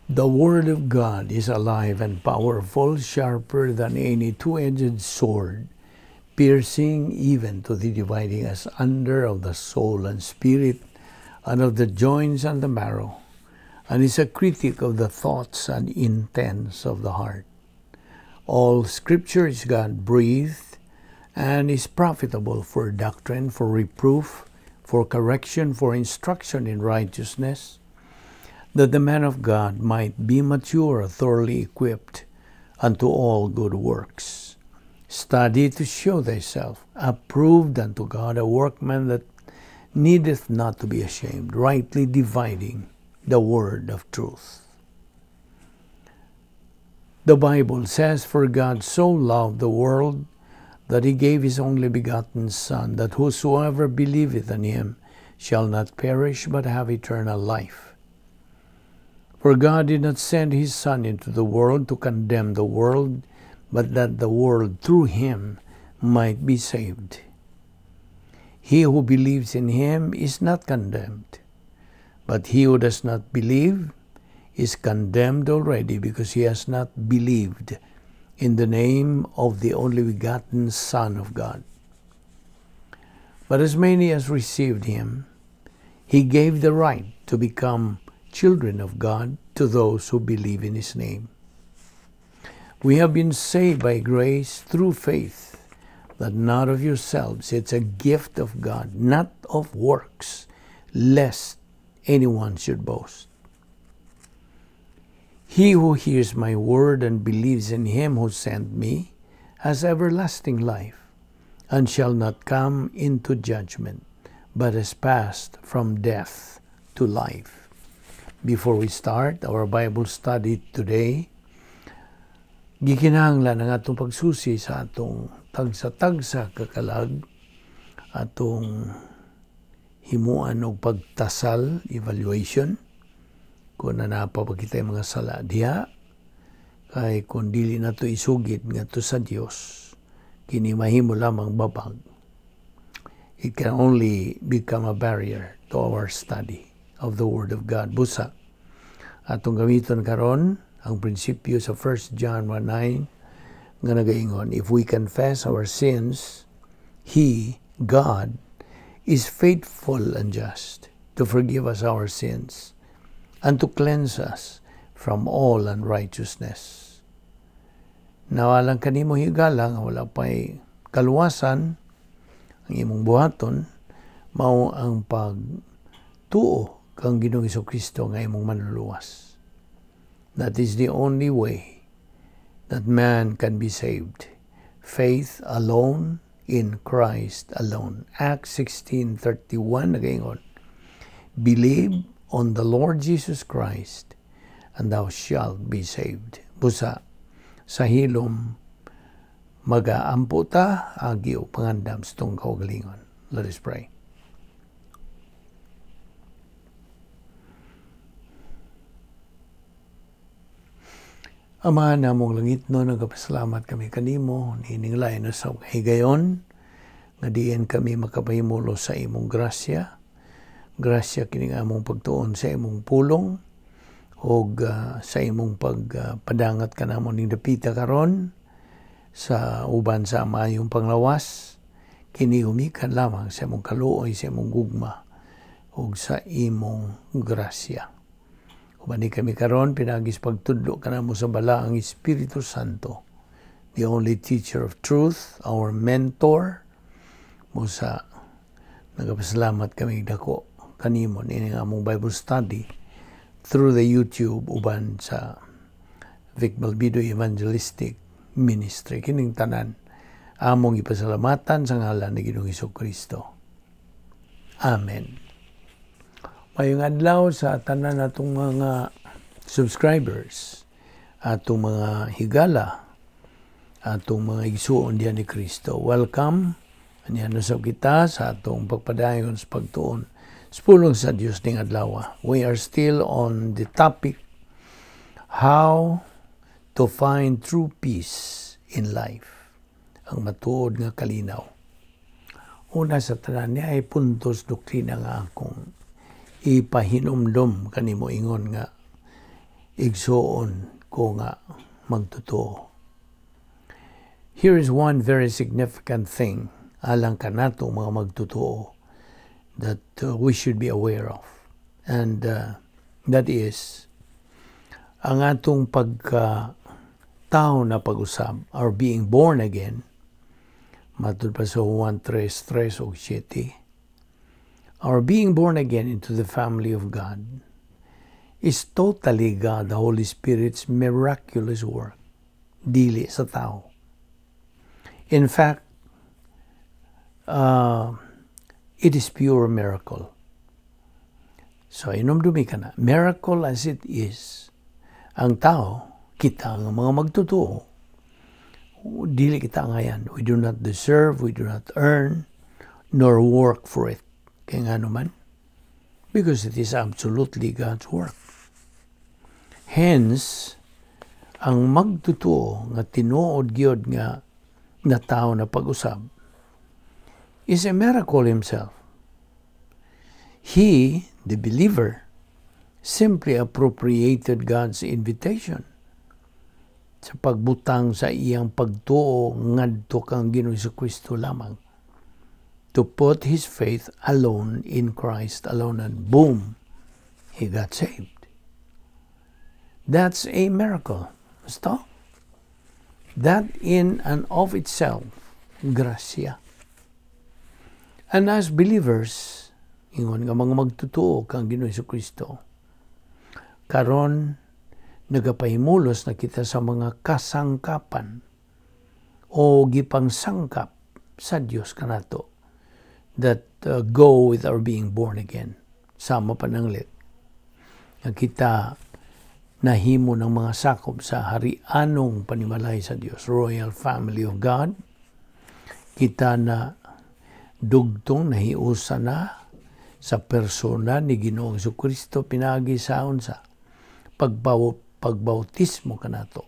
The Word of God is alive and powerful, sharper than any two-edged sword, piercing even to the dividing asunder of the soul and spirit, and of the joints and the marrow, and is a critic of the thoughts and intents of the heart. All Scripture is God-breathed and is profitable for doctrine, for reproof, for correction, for instruction in righteousness, that the man of God might be mature, thoroughly equipped unto all good works. Study to show thyself approved unto God, a workman that needeth not to be ashamed, rightly dividing the word of truth. The Bible says, "For God so loved the world that he gave his only begotten Son, that whosoever believeth in him shall not perish but have eternal life. For God did not send his Son into the world to condemn the world, but that the world through him might be saved. He who believes in him is not condemned, but he who does not believe is condemned already, because he has not believed in the name of the only begotten Son of God. But as many as received him, he gave the right to become children of God to those who believe in his name. We have been saved by grace through faith, that not of yourselves. It's a gift of God, not of works, lest anyone should boast. He who hears my word and believes in him who sent me has everlasting life, and shall not come into judgment, but has passed from death to life." Before we start our Bible study today, gikinahanglan ang atong pagsusi sa atong tagsa-tagsa kakalag, atong himuan og pagtasal, evaluation, kung naa pa ba kita'y mga sala diha, kay kung dili nato isugid ngadto sa Dios, kini mahimo lamang babag. It can only become a barrier to our study of the Word of God. Busa, atong gamiton karon ang prinsipyo sa 1 John 1:9 nga nagaingon, "If we confess our sins, He, God, is faithful and just to forgive us our sins and to cleanse us from all unrighteousness." Nawalang kanimo, higala, nga wala pa'y kaluwasan, ang imong buhaton mao ang pagtuo kang Ginoong Kristo nga imong manluluwas. That is the only way that man can be saved. Faith alone in Christ alone. Acts 16:31 nagaingon, "Believe on the Lord Jesus Christ and thou shalt be saved." Busa, sa hilom magaampo ta, agi og pangandam sa atong kaugalingon. Let us pray. Ama namong langitnon, nagapasalamat kami kanimo niining lain na sa higayon nga diin kami makapahimulo sa imong grasya. Grasya kining among pagtuon sa imong pulong og sa imong pagpadangat kanamo ning dapita karon sa uban sa maayong panglawas, kini humikan lamang sa imong kaluoy, sa imong gugma ug sa imong grasya. Uban ni kami karon pinagis pagtudlo kanamo sa Balaang Espiritu Santo, the only teacher of truth, our mentor. Busa, nagapasalamat kami dako kanimo niining among Bible study through the YouTube uban sa Vic Balbido Evangelistic Ministry. Kining tanan among ipasalamatan sa ngalan ni Ginoong Hesukristo. Amen. Mayong adlaw sa tanan natong mga subscribers, atong mga higala, atong mga igsuon diha ni Kristo. Welcome. Anihan usab kita sa atong pagpadayon sa pagtuon sa pulong sa Dios ning adlaw. We are still on the topic, how to find true peace in life. Ang matuod nga kalinaw. Una sa tanan niya ay puntos doktrina nga akong ipahinumdom kanimo ingon nga Igsuon ko nga magtotoo. Here is one very significant thing alang kanato mga magtotoo that we should be aware of. And that is ang atong pagka tao na pag-usab, our being born again, matud pa sa Juan 3, 3 ug 7, our being born again into the family of God is totally God, the Holy Spirit's miraculous work, dili sa tao. In fact, it is pure miracle. So, hinumdumi ka na, miracle as it is, ang tao, kita ang mga magtotoo, dili kita ngayan. We do not deserve, we do not earn, nor work for it. Kaya nga naman, because it is absolutely God's work. Hence, ang magtotoo nga tinuod gyud nga na tao na pag-usab is a miracle himself. He, the believer, simply appropriated God's invitation sa pagbutang sa iyang pagtuo ngadto kang Ginoong Kristo lamang. To put his faith alone in Christ alone, and boom, he got saved. That's a miracle. Stop. That in and of itself, grasya. And as believers, ingon nga mga magtotoo kang Ginoong Kristo, karon nagapahimulos na kita sa mga kasangkapan o gipangsangkap sa Dios kanato that go with our being born again. Sama pananglit nga kita nahimo ng mga sakop sa harianong panimalay sa Dios, royal family of God. Kita na dugtong nahiusa na sa persona ni Ginoong Kristo pinagi sa unsa pagbautismo kanato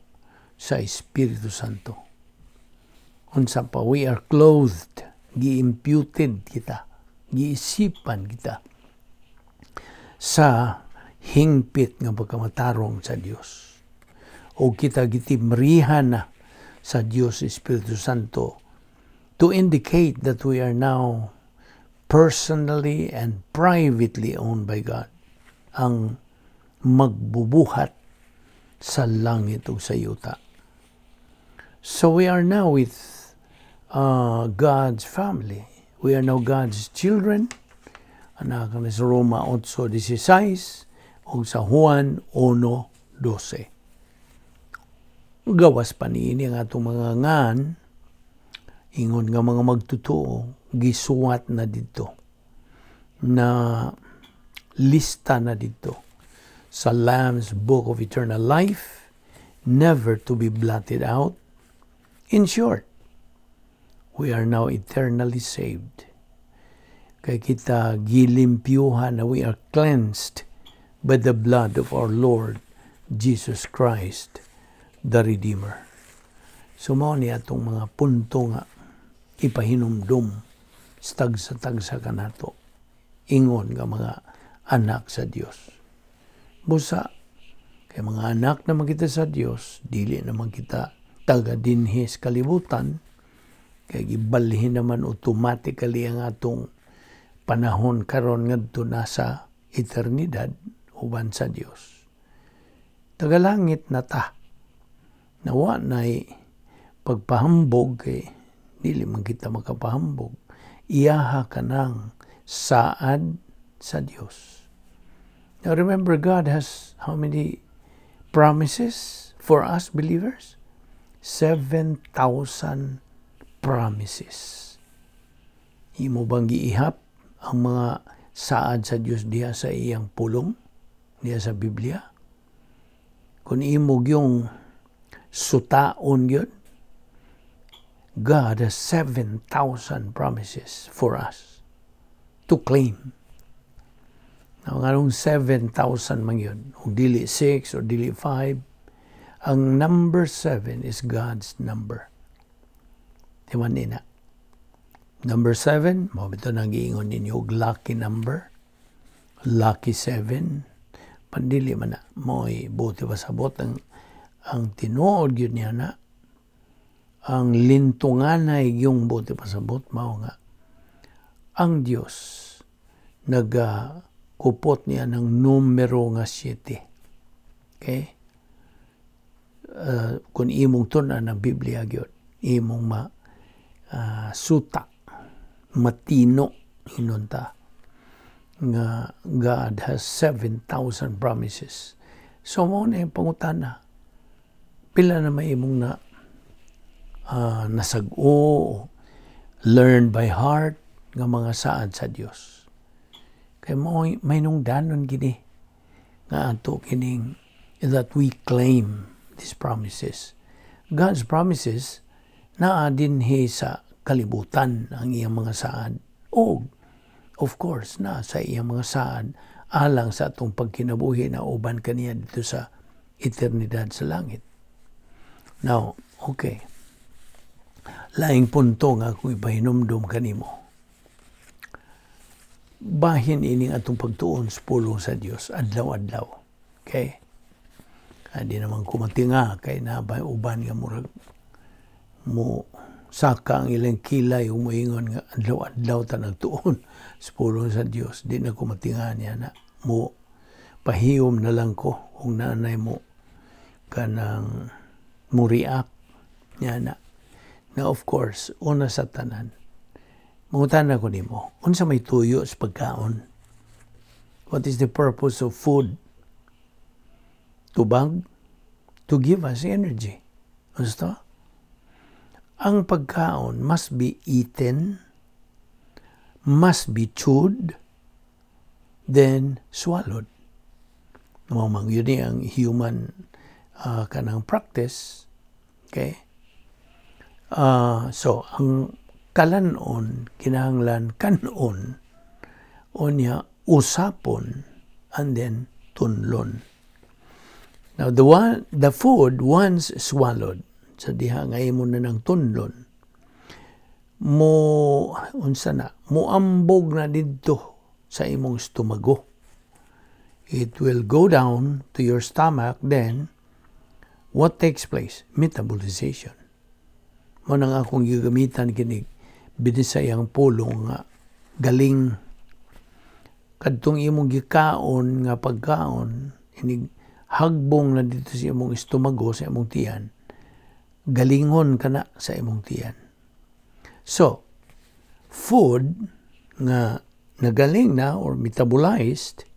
sa Espiritu Santo. Unsa pa, we are clothed, gi-imputed kita, giisipan kita sa hingpit nga pagkamatarong sa Dios. O kita gitimrihan na sa Dios Espiritu Santo to indicate that we are now personally and privately owned by God, ang magbubuhat sa langit ug sa yuta. So we are now with God's family. We are now God's children. Anak na sa Roma 8:16 o sa Juan 1:12. Gawas pa niini, ang atong mga ngan, ingon nga mga magtotoo, gisuwat na dito na lista na dito sa Lamb's Book of Eternal Life, never to be blotted out. In short, we are now eternally saved. Kay kita gilimpyuhan na, we are cleansed by the blood of our Lord Jesus Christ, the Redeemer. So mao ni atong mga punto nga ipahinumdum sa tagsa-tagsa kanato ingon nga mga anak sa Dios. Busa kay mga anak naman kita sa Dios, dili naman kita taga dinhi sa kalibutan, kay gibalhin naman automatically ang atong panahon karon ngadto na sa eternidad uban sa Dios. Tagalangit na ta. Nawa na'y pagpahambog kay dili man kita makapahambog. Iyaha ka ng saad sa Dios. Now remember, God has how many promises for us believers? 7,000 promises. Imo bang giihap ang mga saad sa Dios diha sa iyang pulong, diha sa Biblia? Kung imo yung sutaon yun, God has 7,000 promises for us to claim. Now, nganong 7,000 man yun, kung dili 6 or dili 5, ang number 7 is God's number. Di man nina. Number 7, mao bitaw nang giingon ninyo lucky number. Lucky 7, Pandili man na mo'y buti pasabot ang tinuod gyud niya na ang lintunganay yung buti pasabot mao nga ang Dios nagakupot niya ng numero nga 7. Okay? Kung imong tun-an ang Biblia gyud, imong ma suta, matino hinunta nga God has 7,000 promises. So mo na yung pangutana. Pila na may imong na nasag-o, learn by heart nga mga saad sa Dios? Kay mo may nungdanon gini nga ato kining that we claim these promises. God's promises naa dinhi sa kalibutan ang iyang mga saad. O of course, na sa iyang mga saad alang sa atong pagkinabuhi na uban kaniya dito sa eternidad sa langit. Now, okay. Laing punto nga akong ipahinumdum kanimo. Bahin ining atong pagtuon sa pulong sa Dios adlaw-adlaw. Okay? Di naman kumatinga kay na ba uban nga murag mo saka ang ilang kilay, umuingon nga adlaw-adlaw ta nagtuon sa pulong sa Dios. Di na kumatinga niya na mo pahiyom na lang ko kung naanay mo kanang mo react niya na. Na of course, una sa tanan, mangutana ko nimo, unsa may tuyo sa pagkaon? What is the purpose of food? Tubag, to give us energy. Gusto? Ang pagkaon must be eaten, must be chewed, then swallowed. Mao man yun ang human kanang practice. Okay? So, ang kalanon, kinahanglan kanon, unya usapon, and then tunlon. Now, the food once swallowed, sa diha nga imo na ng tunlon, mo, unsa na, moambog na didto sa imong estomago. It will go down to your stomach, then, what takes place? Metabolization. Mo nang akong gigamitan kinig binisayang pulong nga galing kadtong imong gikaon nga pagkaon, inig hagbong na dito sa imong estomago, sa imong tiyan, galingon ka na sa imong tiyan. So, food nga nagaling na or metabolized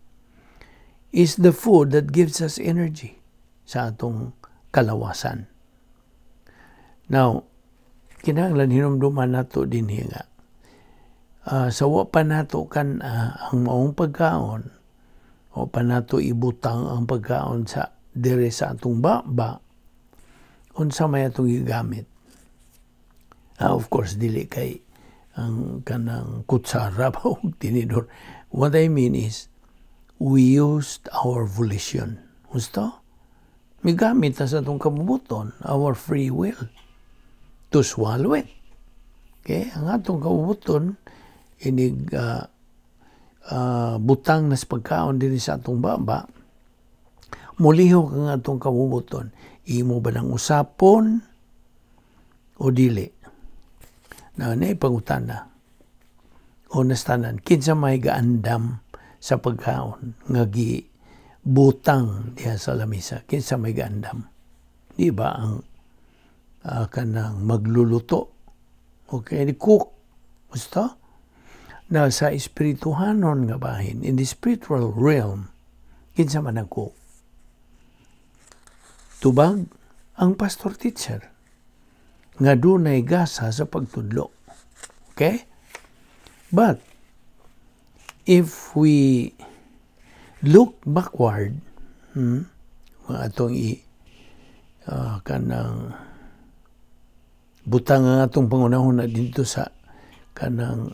is the food that gives us energy sa atong kalawasan. Now, kinahanglan hinumduman nato din nga sa wa pa nato kan ang maong pagkaon o pa nato ibutang ang pagkaon sa dire sa atong baba, unsa may atong gigamit? Of course, dili kay ang kanang kutsara pa o tinidor. What I mean is, we used our volition. Gusto? Migamit ta sa atong kabubuton, our free will, to swallow it. Okay? Ang atong kabubuton, inig butang na sa pagkaon din sa atong baba, mulihok ang atong kabubuton. Imo ba nang usapon o dili? Na na pangutana. Onastanan, kinsa may gaandam sa pagkaon nga gi butang diha sa lamisa? Kinsa may gaandam? Di ba ang kanang magluluto? Okay, ni cook. Gusto? Na sa espirituhanon nga bahin, in the spiritual realm, kinsa man ang cook? Tubag ang pastor teacher nga dunay gasa sa pagtudlo. Okay? But if we look backward, mga atong i kanang butang ang atong pangunahon na dito sa kanang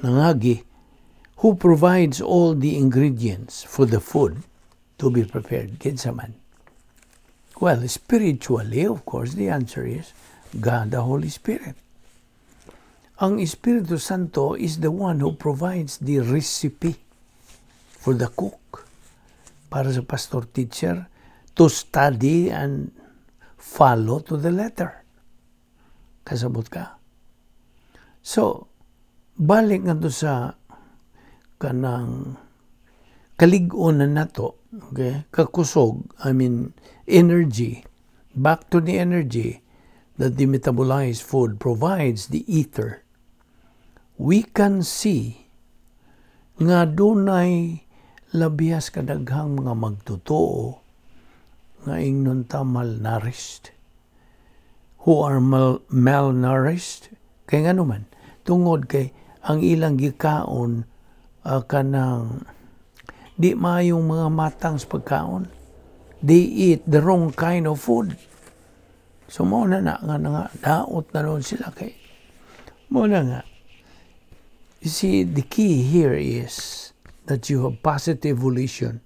nangagi, who provides all the ingredients for the food to be prepared? Kinsa man? Well, spiritually, of course, the answer is God the Holy Spirit. Ang Espiritu Santo is the one who provides the recipe for the cook. Para sa pastor teacher to study and follow to the letter. Kasabot ka? So, balik nga to sa kanang kalig-on na nato, okay? Kakusog, I mean, energy, back to the energy that the metabolized food provides the eater. We can see nga dunay labihas kadaghang mga magtotoo nga ingnon ta malnourished, who are malnourished kay ngano man? Tungod kay ang ilang gikaon, kanang di maayong mga matang sa pagkaon. They eat the wrong kind of food. So mao na na nga, nga daot na noon sila. Kay mao na nga, you see, the key here is that you have positive volition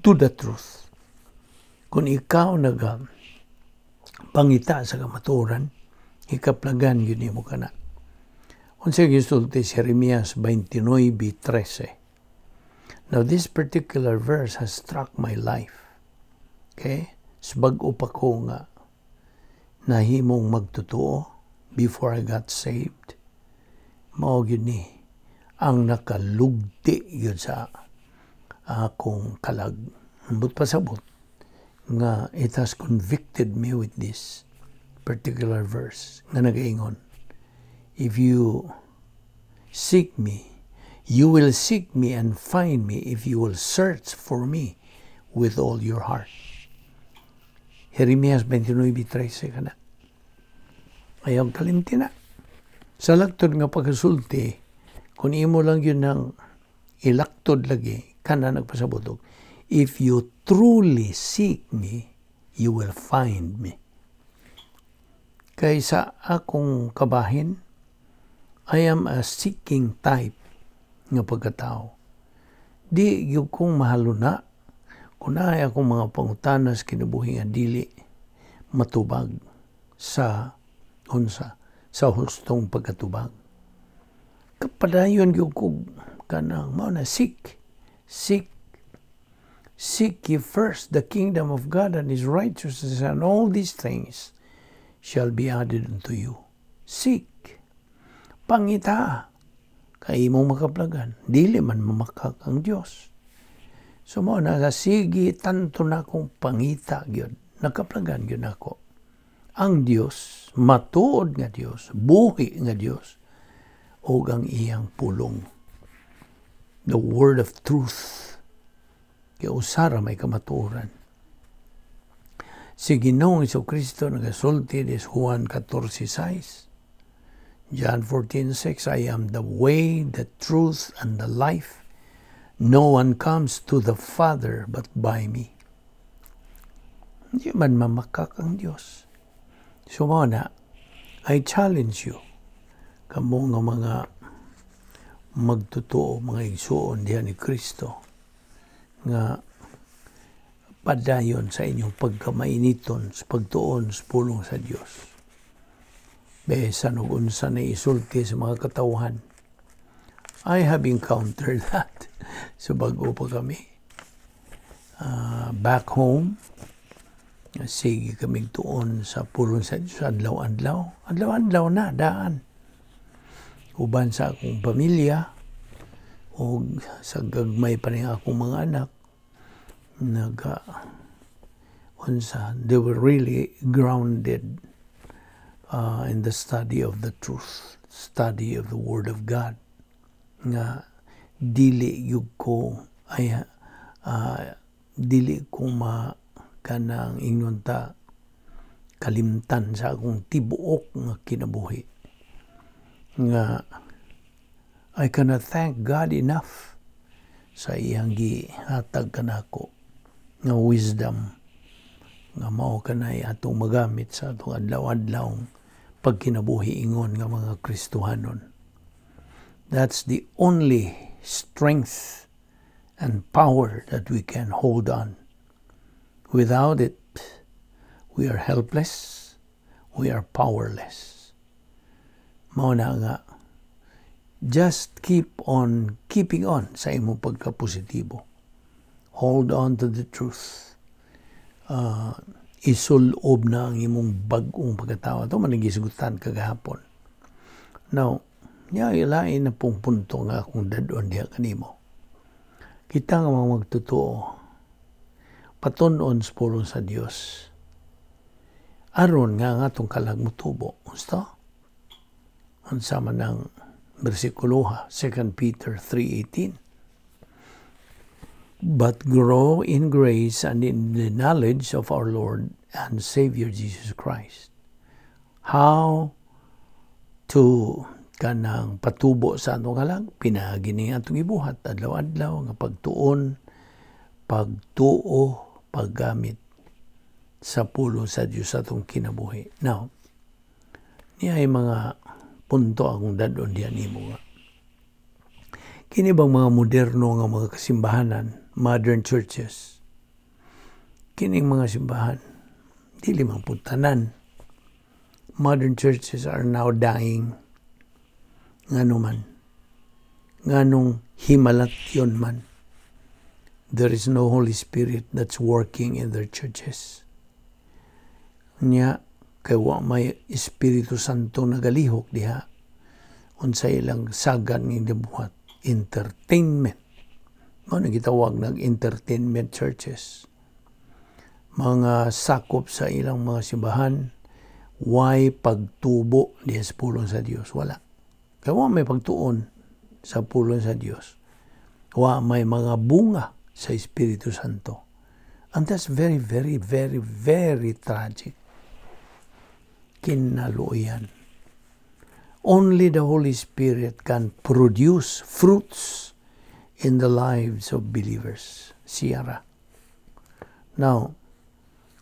to the truth. Kung ikaw naga pangita sa kamatuoran, hikaplagan gyud nimo kana. Unsa gisulti si Jeremias 29:13? Now, this particular verse has struck my life. Okay? Sa bag-o pa ko nga nahimong magtotoo, before I got saved, mao gyud ni ang nakalugti gyud sa akong kalag. Ambot pasabot nga it has convicted me with this particular verse nga nagaingon, "If you seek me, you will seek me and find me if you will search for me with all your heart." Jeremias 29:13 kana. Ayaw kalimti na. Sa laktod nga pagkasulti, kung imo lang gyud nang ilaktod lagi, kana nagpasabot og, if you truly seek me, you will find me. Kay sa akong kabahin, I am a seeking type nga pagkatao. Di gyud kong mahaluna kung naay akong mga pangutana sa kinabuhi nga dili matubag sa unsa, sa hustong pagkatubag. Kapadayon gyud ko kanang mao na seek, seek, seek ye first the kingdom of God and His righteousness, and all these things shall be added unto you. Seek. Pangita. Kay imong makaplagan. Dili man mamakak ang Dios. So mao na sa sige tanto na akong pangita gyud. Nakaplagan gyud nako. Ang Dios, matuod nga Dios, buhi nga Dios, ug ang iyang pulong. The word of truth. Kay usara may kamatuoran. Si Ginoong Kristo nagasulti des Juan 14:6. John 14:6, "I am the way, the truth, and the life. No one comes to the Father but by me." Hindi man mamakak ang Diyos. So mao na, I challenge you, kamo nga mga magtotoo, mga igsuon diha ni Kristo, nga padayon sa inyong pagkamainiton sa pagtuon sa pulong sa Dios. Bisan og unsa na isulti sa mga katawhan. I have encountered that. So bago pa kami. Back home, sige kami tuon sa pulong sa Diyos, adlaw-adlaw. Adlaw-adlaw na, daan. Uban sa akong pamilya, o sa gagmay pa rin akong mga anak, naga unsa, they were really grounded in the study of the truth, study of the Word of God, nga dili gyud ko ay dili ko ma kanang ingnon ta kalimtan sa akong tibuok nga kinabuhi, nga I cannot thank God enough sa iyang gihatag kanako nga wisdom nga mao kanay atong magamit sa atong adlaw-adlaw pagkinabuhi ingon nga mga Kristohanon. That's the only strength and power that we can hold on. Without it, we are helpless, we are powerless. Mao na nga, just keep on keeping on sa imong pagkapositibo. Hold on to the truth. Isulob na ang imong bag-ong pagkatao. Ito man gisgutan kagahapon. Now, nya ilain na pong punto nga akong dad-on diha kanimo. Kita nga mga magtotoo, patun-on sa pulong sa Dios. Aron nga nga atong kalag motubo. Gusto? Unsa man ang bersikulo ha, 2 Peter 3:18. "But grow in grace and in the knowledge of our Lord and Savior Jesus Christ." How to kanang patubo sa atong kalag? Pinaagi ni atong ibuhat adlaw-adlaw nga pagtuon, pagtuo, paggamit sa pulong sa Dios sa atong kinabuhi. Now, niya ay mga punto akong dad-on diyan nimo nga. Kini bang mga moderno nga mga kasimbahanan, modern churches, kining mga simbahan, dili man pud tanan. Modern churches are now dying. Ngano man? Nganong himalatyon man? There is no Holy Spirit that's working in their churches. Nya, kay wa may Espiritu Santo nagalihok diha. Unsa ilang sagan ng gibuhat? Entertainment. Mao na gitawag nag entertainment churches. Mga sakop sa ilang mga simbahan, way pagtubo diha sa pulong sa Dios? Wala. Kay wa may pagtuon sa pulong sa Dios. Wa may mga bunga sa Espiritu Santo. And that's very, very, very, very tragic. Kinaluoyan. Only the Holy Spirit can produce fruits in the lives of believers. Siyara. Now,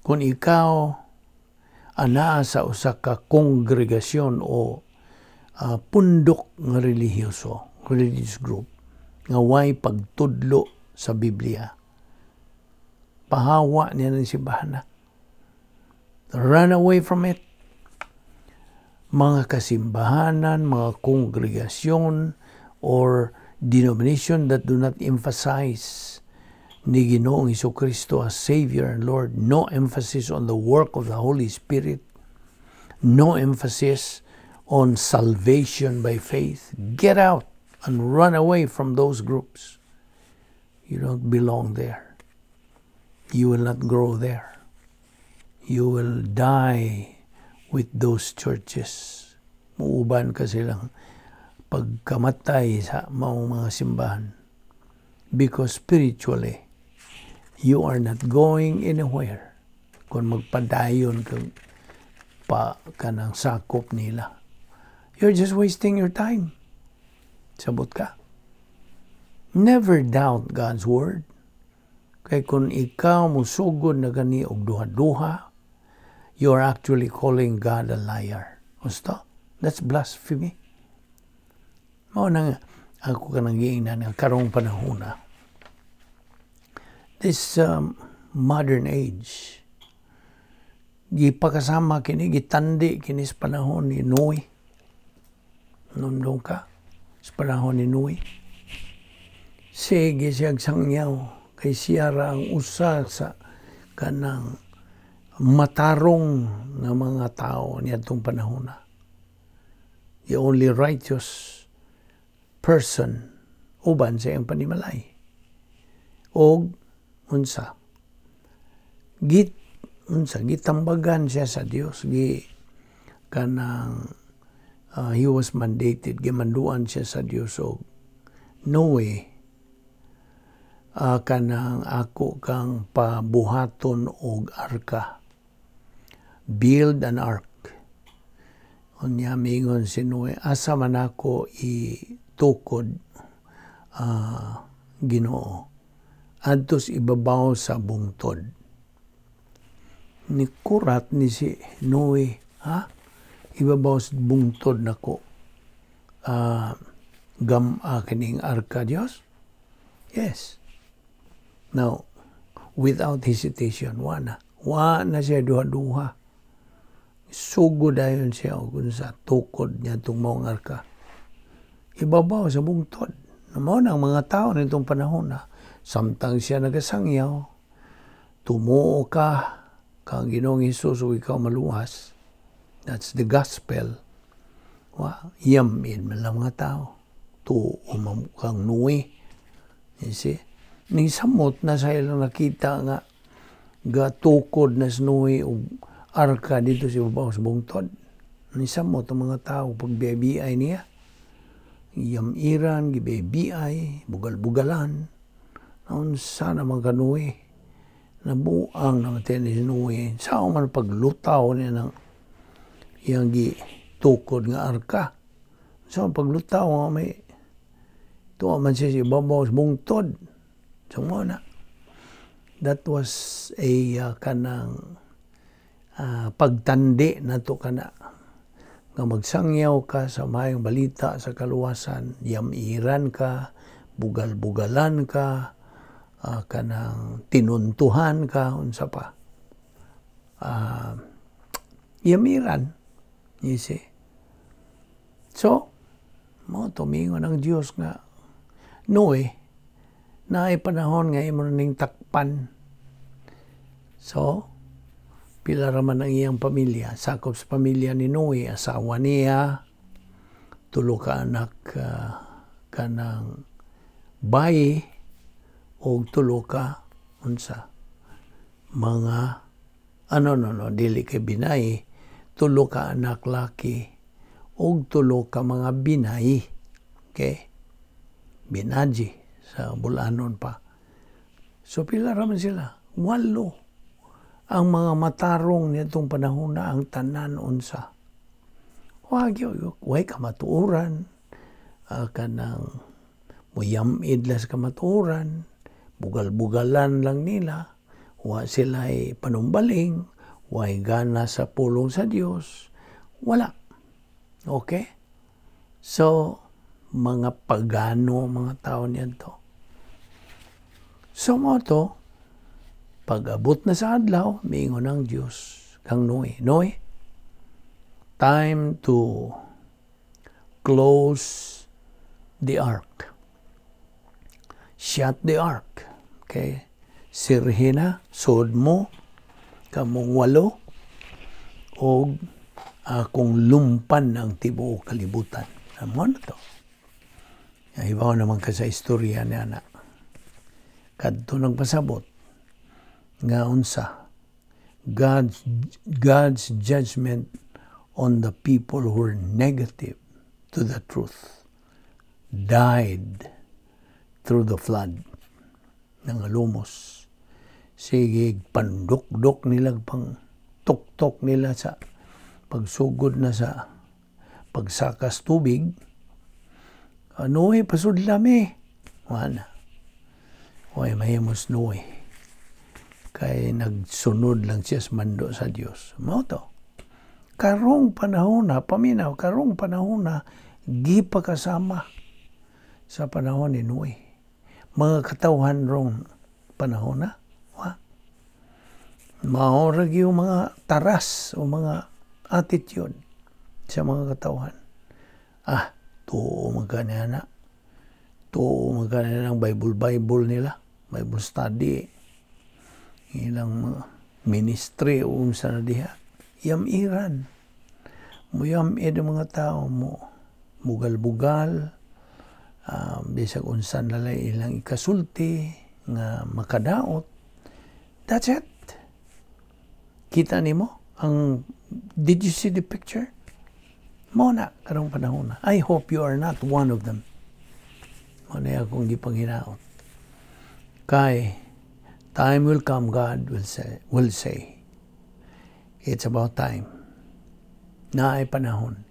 kung ikaw anaa sa usa ka kongregasyon o pundok nga relihiyoso, religious group, nga way pagtudlo sa Biblia, pahawa niya ng simbahan na. Run away from it. Mga kasimbahanan, mga kongregasyon, or denomination that do not emphasize ni Ginoong Kristo as Savior and Lord, no emphasis on the work of the Holy Spirit, no emphasis on salvation by faith. Get out and run away from those groups. You don't belong there. You will not grow there. You will die with those churches. Muuban ka silang pagkamatay sa maong mga simbahan. Because spiritually, you are not going anywhere kung magpadayon ka pa kanang sakop nila. You're just wasting your time. Sabot ka. Never doubt God's word. Kay kung ikaw musugod na gani og duha-duha, you are actually calling God a liar. Gusto? That's blasphemy. Mao na ako kanang giingnan nga karong panahon na. This modern age, gipakasama kini, gitandi kini sa panahon ni Noe. Nundong ka sa panahon ni Noe. Sige siyang sangyaw kay siya ra ang usa sa kanang matarong nga mga tao niadtong panahon na. The only righteous person uban sa iyang panimalay. Og unsa? Git unsa, gitambagan siya sa Dios, gi kanang he was mandated, gimanduan siya sa Dios og, "Noe, kanang ako kang pabuhaton og arka. Build an ark." Unya mingon si Noe, "Asa man ako itukod, Ginoo?" "Adto sa ibabaw sa bungtod." Ni kurat ni si Noe, "Ha? Ibabaw sa bungtod nako gam-a kining arka, Dios?" "Yes." Now, without hesitation, wa na. Wa na siya duha-duha. Sugod dayon siya og sa tukod niya itong maong arka. Ibabaw sa bungtod. Mao na ang mga tao nitong panahon na. Samtang siya nagasangyaw, "Tumuo ka kang Ginoong Hesus ug ikaw maluwas." That's the gospel. Wa, yamid man lang mga tao. Tuo man kang Noe. You see? Ning samot na sa ilang nakita nga gatukod na si Noe og arka dito sa ibabaw sa bungtod. Ni samot ang mga tao pagbiay niya. Yamiran, gibiyay, bugal-bugalan. Naunsa naman ka, Noe? Nabuang namatay ni Noe. Sao man paglutaw niya ng iyang gitukod nga arka? Sa paglutaw nga may tuwa man siya sa ibabaw sa bungtod? So mo na. That was a kanang pagtandi nato kana nga magsangyaw ka sa mayong balita sa kaluwasan, yamiran ka, bugal-bugalan ka, kanang tinuntuhan ka, unsa pa. Yamiran, you see. So, mo tumingon ang Dios nga, "Noe, naay panahon nga imo ning takpan." So, pila raman ang iyang pamilya. Sakop sa pamilya ni Noe, asawa niya, tulo ka anak kanang bayi o tulo ka unsa mga ano, no, dili kay binayi, tulo ka anak laki og tulo ka mga binayi. Okay, binaji sa Bulanon pa. So pila raman sila? Walo. Ang mga matarong nitong panahon na ang tanan unsa? Wag way kamatuoran, kanang muyamid lang sa kamatuoran, bugal-bugalan lang nila, wa sila ay panumbaling, way gana sa pulong sa Dios, wala. Okay? So, mga pagano mga tao niyan to. So mo to, pag-abot na sa adlaw, miingon ang Dios kang Noe, "Noe, time to close the ark. Shut the ark." Okay? Sirhi na, sud mo, kamong walo, og akong lumpan ang tibuok kalibutan. Amo na to. Ibaw naman ka sa istorya niya na. Kadto nagpasabot nga unsa God's judgment on the people who were negative to the truth died through the flood. Nangalumos. Sige, pandukdok nila, pang tuktok nila sa pagsugod na sa pagsakas tubig. "Noe, pasudla mi." Wala. Way mahimos Noe. Kay nagsunod lang siya sa mando sa Dios. Mao to. Karong panahon na, paminaw, karong panahon na, gipakasama sa panahon ni Noe. Mga katawhan rong panahon na, wa. Mao ra yung mga taras o mga attitude sa mga katawhan. Ah, tuo man na. Tuo man ng Bible Bible nila, Bible study. Ilang mga ministry o unsa na diha. Yamiran. Muyamid ang mga tao mo. Bugal-bugal, bisag unsan lalay ilang ikasulti nga makadaot. That's it. Kita nimo ang, did you see the picture? Mo na karong panahon na. I hope you are not one of them. Mo na akong gipanghinaot. Kay time will come, God will say, "It's about time." Naay panahon.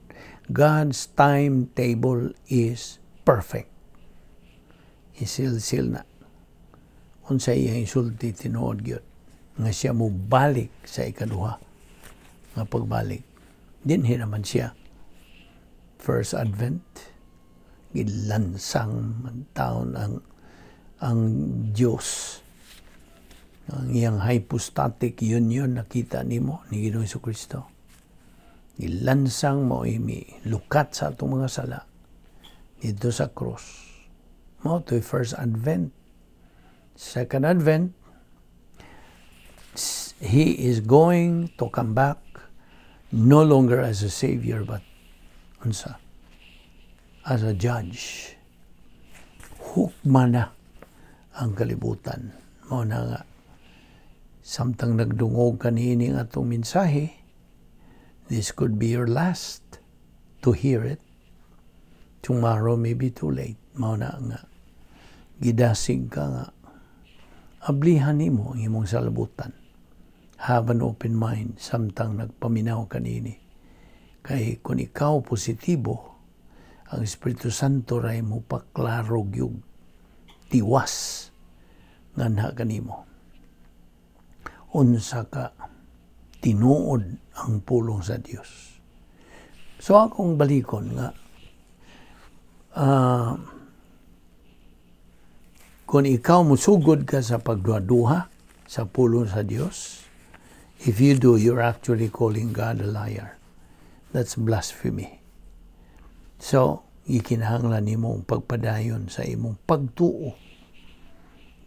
God's timetable is perfect. Isilsil na. Unsa iyang isulti, tinuod gyud nga siya mo balik sa ikaduha nga pagbalik. Dinhi naman siya. First Advent, gilansang man taon ang Diyos. Ang iyang hypostatic union nakita nimo ni Ginoong Kristo. Gilansang mo imi lukat sa atong mga sala dito sa cross. Mao to'y First Advent. Second Advent, he is going to come back no longer as a savior but unsa? As a judge. Hukma na ang kalibutan. Mao na nga samtang nagdungog kaniini atong mensahe, this could be your last to hear it. Tomorrow may be too late. Mao na nga gidasig ka nga ablihan nimo ang imong salabutan. Have an open mind samtang nagpaminaw kanini. Kay kung ikaw positibo, ang Espiritu Santo ray mo paklaro gyud tiwas nganha kanimo. Unsa ka tinuod ang pulong sa Dios. So akong balikon nga kung ikaw musugod ka sa pagduha sa pulong sa Dios, if you do, you're actually calling God a liar. That's blasphemy. So, gikinahanglan nimo ang pagpadayon sa imong pagtuo.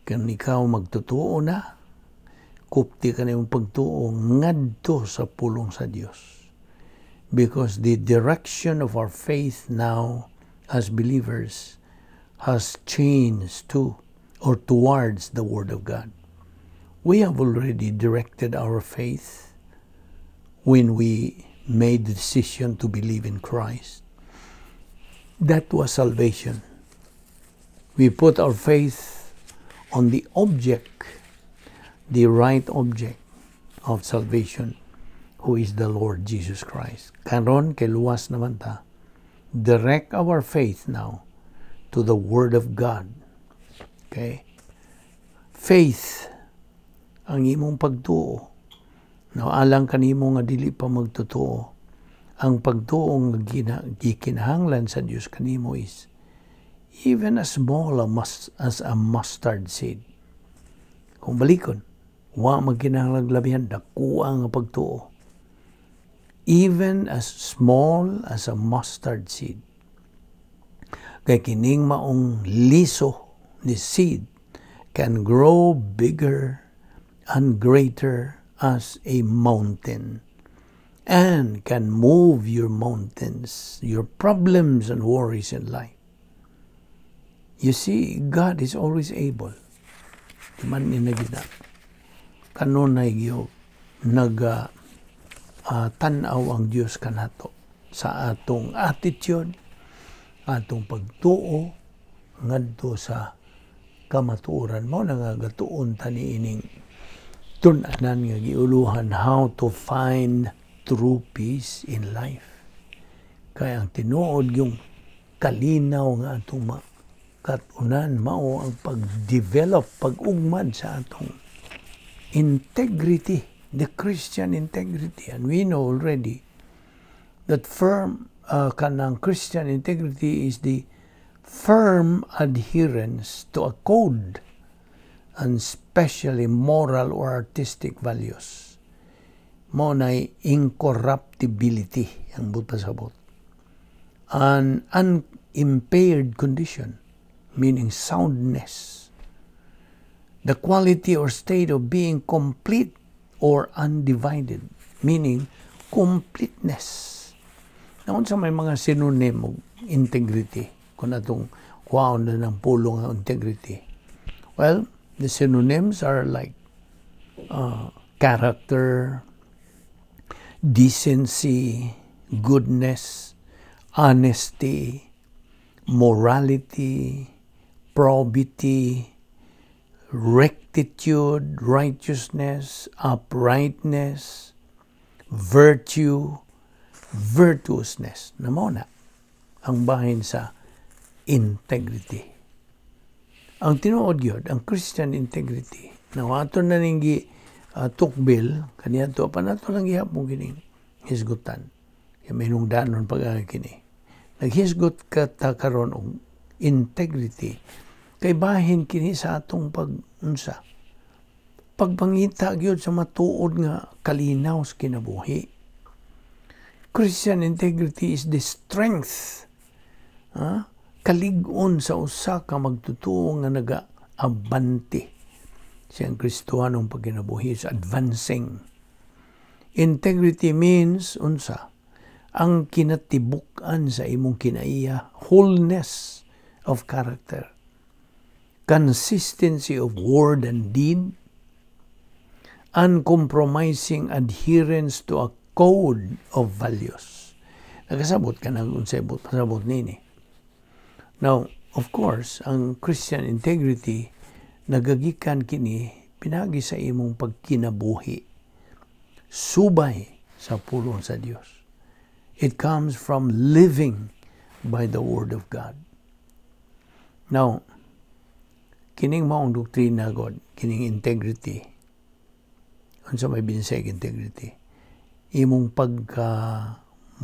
Kung ikaw magtutuo na, kupti ka na imong pagtuo ngadto sa pulong sa Dios. Because the direction of our faith now as believers has changed to or towards the Word of God. We have already directed our faith when we made the decision to believe in Christ. That was salvation. We put our faith on the object, the right object of salvation, who is the Lord Jesus Christ. Karon kay luwas naman ta, direct our faith now to the Word of God. Okay? Faith, ang imong pagtuo. No, alang kanimo nga dili pa magtotoo. Ang pagtuo nga gikinahanglan sa Dios kanimo is even as small as a mustard seed. Kung balikon, wa magkinahanglan labihan dako nga pagtuo. Even as small as a mustard seed. Kay kining maong liso ni seed can grow bigger and greater as a mountain and can move your mountains, your problems and worries in life. You see, God is always able. Di man ni nagina. Kanunay gyud naga tan-aw ang Dios kanato sa atong attitude, atong pagtuo ngadto sa kamatuoran. Mao na nga gatuon ta niining tun-anan nga giuluhan "How to Find True Peace in Life." Kay ang tinuod yung kalinaw nga atong makatunan mao ang pag-develop, pag-ugmad sa atong integrity, the Christian integrity. And we know already that firm kanang Christian integrity is the firm adherence to a code and especially moral or artistic values. Mao nay incorruptibility ang buot pasabot. An unimpaired condition, meaning soundness. The quality or state of being complete or undivided, meaning completeness. Naunsa may mga synonym og integrity kung atong kuhaon na ng pulong ang integrity? Well, the synonyms are like character, decency, goodness, honesty, morality, probity, rectitude, righteousness, uprightness, virtue, virtuousness. Na mao na ang bahin sa integrity. Ang tinuod gyud, ang Christian integrity, na ato na ning gi tukbil kaniadto pa nato lang gihapon kining hisgutan. Kay may danon pag kini. Naghisgot ka ta karon og integrity kay bahin kini sa atong pag unsa pagpangita gyud sa matuod nga kalinaw sa kinabuhi. Christian integrity is the strength, kalig-on sa usa ka magtutuo nga naga-abante. Siyang Kristohanong pagkinabuhi is advancing. Integrity means unsa? Ang kinatibuk-an sa imong kinaiya, wholeness of character, consistency of word and deed, uncompromising adherence to a code of values. Nakasabot ka na unsay pasabot nini. Now, of course, ang Christian integrity nagagikan kini pinagi sa imong pagkinabuhi subay sa pulong sa Dios. It comes from living by the word of God. Now, kining maong doktrina gud, kining integrity. Unsa may binseg integrity? Imong pagka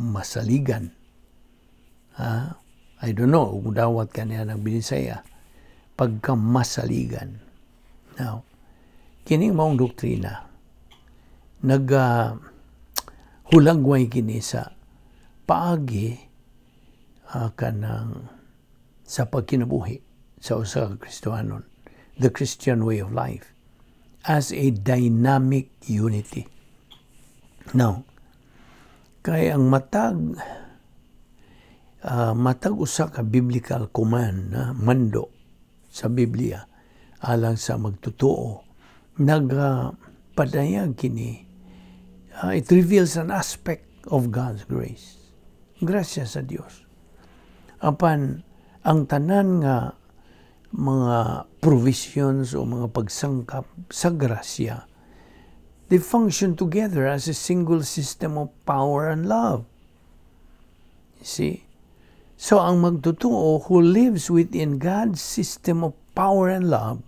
masaligan. Ha? I don't know kung dawat ka niya ng binisaya. Pagka masaligan. Now, kining maong doktrina, nag hulagway kini sa paagi kanang sa pagkinabuhi sa usa ka Kristohanon, the Christian way of life as a dynamic unity. Now, kay ang matag usa ka biblical command na mando sa Biblia alang sa magtotoo, nagpadayag kini, it reveals an aspect of God's grace, grasya sa Dios. Apan ang tanan nga mga provisions o mga pagsangkap sa grasya, they function together as a single system of power and love. You see? So ang magtotoo who lives within God's system of power and love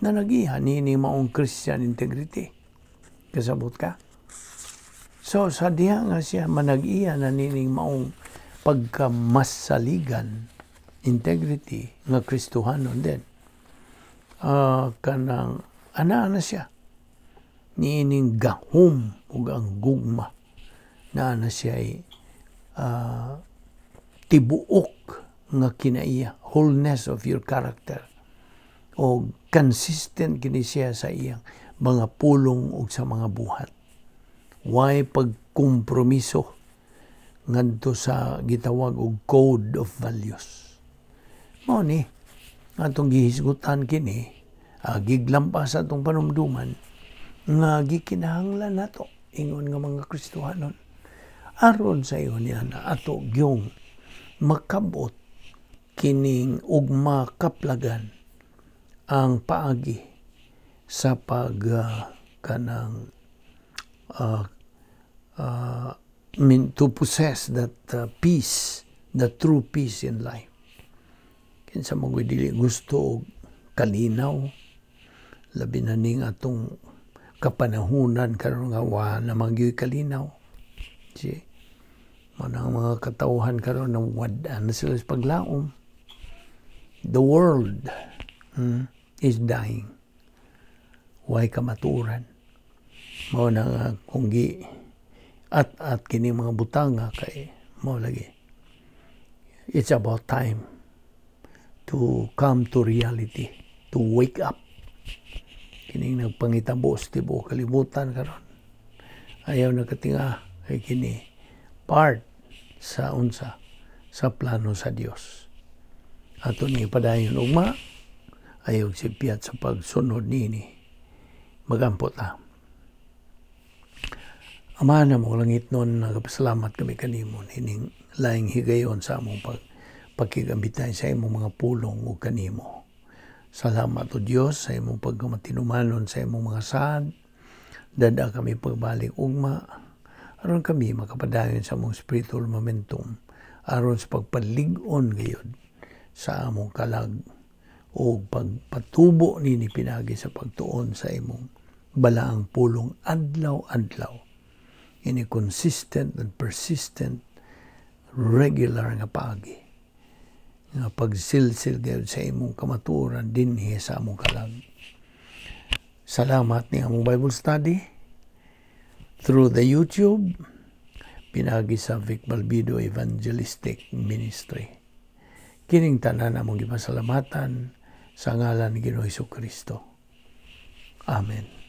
na nagiha nini maong Christian integrity. Kasabot ka? So sa diha nga siya manag-iya na nining maong pagkamasaligan, integrity nga Kristohanon din. Kanang ana na siya niining gahom ug ang gugma na siya ay tibuok nga kinaiya, wholeness of your character, o consistent kini siya sa iyang mga pulong ug sa mga buhat. Way pagkompromiso ngadto sa gitawag og code of values. Mao ni atong gihisgutan kini, giglampas sa atong panumduman nga gikinahanglan nato ingon nga mga Kristohanon aron sa ingon niya na ato gyung makabot kining ugma kaplagan ang paagi sa pag kanang mean to possess that peace, the true peace in life. Kinsa man dili gusto og kalinaw, labi na ning atong kapanahunan karon nga wa naman gyud kalinaw. Si manang mga katawhan karon na wad-an na sila sa paglaom. The world is dying. Way kamaturan. Mao na nga kung gi at kini mga butanga kay mao lagi. It's about time to come to reality, to wake up. Kining nagpangitabo sa tibuok kalibutan karon. Ayaw nakatinga kay kini part sa unsa sa plano sa Dios. Ato ni padayon ugma, ayaw sipyat sa pagsunod nini. Magampo ta. Ama na mo langit nun, nagpasalamat kami kanimo nining laing higayon sa among pagkigambitay sa imong mga pulong ug kanimo. Salamat o Dios sa imong pagkamatinumanon sa imong mga saad. Dada kami pagbalik ugma aron kami makapadayon sa among spiritual momentum aron sa pagpalig-on gayud sa among kalag o pagpatubo nini pinagi sa pagtuon sa imong balaang pulong adlaw-adlaw in a consistent and persistent regular nga paagi nga pagsilsil gayud sa imong kamatuoran dinhi sa among kalag. Salamat ni among Bible study through the YouTube pinagi sa Vic Balbido Evangelistic Ministry. Kining tanan among gipasalamatan sa ngalan ni Ginoong Kristo. Amen.